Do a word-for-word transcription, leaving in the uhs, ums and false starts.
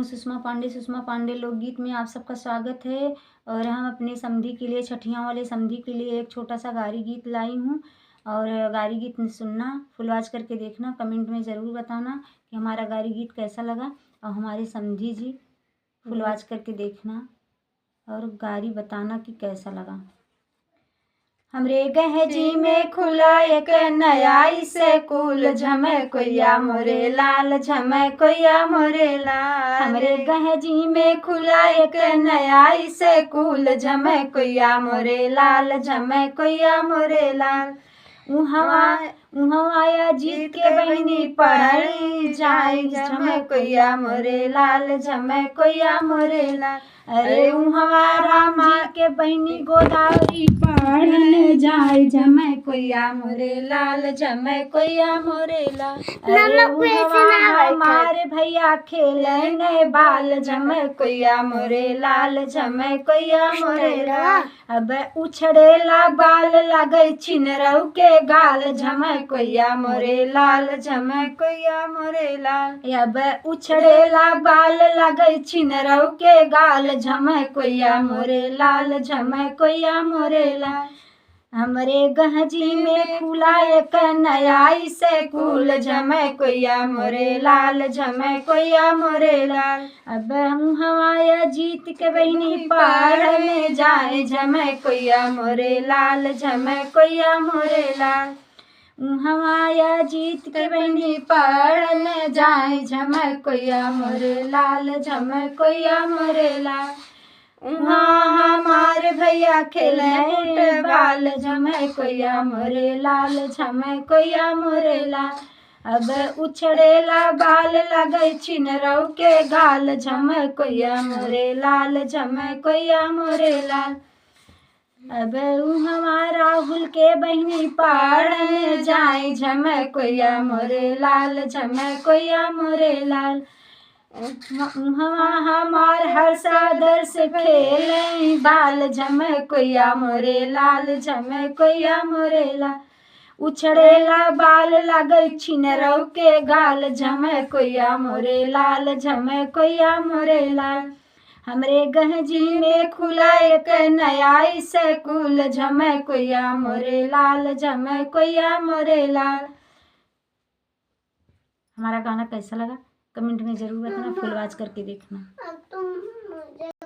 सुषमा पांडे, सुषमा पांडे लोकगीत में आप सबका स्वागत है। और हम अपने समधी के लिए, छठिया वाले समधी के लिए एक छोटा सा गारी गीत लाई हूँ। और गारी गीत सुनना, फुलवाच करके देखना, comment में ज़रूर बताना कि हमारा गारी गीत कैसा लगा। और हमारे समधी जी फुलवाच करके देखना और गारी बताना कि कैसा लगा। हमरे गहजी में खुला एक नया स्कूल, झमकोइया मोरे लाल, झमकोइया मोरे लाल। हमरे गहजी में खुला एक नया स्कूल, झमकोइया मोरे लाल, झमकोइया मोरे लाल। उहवा, उहवा अजीत के बहिनी पढ़ल जाई, झमकोइया मोरे लाल, झमकोइया मोरे लाल। अरे उहवा रामा के बहिनी गोदावरी पढ़ल जाई, झमकोइया मोरे लाल, झमकोइया मोरे लाल। अरे उहवा हमार भैया खेलन बाल, झमकोइया मोरे लाल, झमकोइया मोरे लाल। अब उछड़ेला बाल लागे छिनरऊ के गाल, झमकोइया मोरे लाल, झमकोइया मोरे लाल। अब उछड़ेला बाल लागे छिनरऊ के गाल, झमकोइया मोरे लाल, झमकोइया मोरे लाल। हमरे गहजी में खुला एक नया स्कूल, झमकोइया मोरे लाल, झमकोइया मोरे लाल। अब उहवा अजीत के बहिनी पढ़ने जाए, झमकोइया मोरे लाल, झमकोइया मोरे लाल। उहवा अजीत के बहिनी पढ़ने जाए, झमकोइया मोरे लाल, झमकोइया मोरे लाल। उहाँ हमार भैया खेले फुटबॉल, झमकोइया मोरे लाल, झमकोइया मोरे लाल। अब उछड़ेला बाल लागे छिनरऊ के गाल, झमकोइया मोरे लाल, झमकोइया मोरे लाल। अब उहवा राहुल के बहिनी पढ़ने जाए, झमकोइया मोरे लाल, झमकोइया मोरे लाल। उहवा हमार हर्षा आदर्श खेले बाल, झमकोइया मोरे लाल, झमकोइया मोरे लाल। उछड़ेला बाल लागे छिनरऊ के गाल, झमकोइया मोरे लाल, झमकोइया मोरे लाल। हमरे गहजी में खुला एक नया स्कूल, झमकोइया मोरे लाल, झमकोइया मोरे लाल। हमारा गाना कैसा लगा, comment में ज़रूर बताना, फुलवाच करके देखना। अब तुम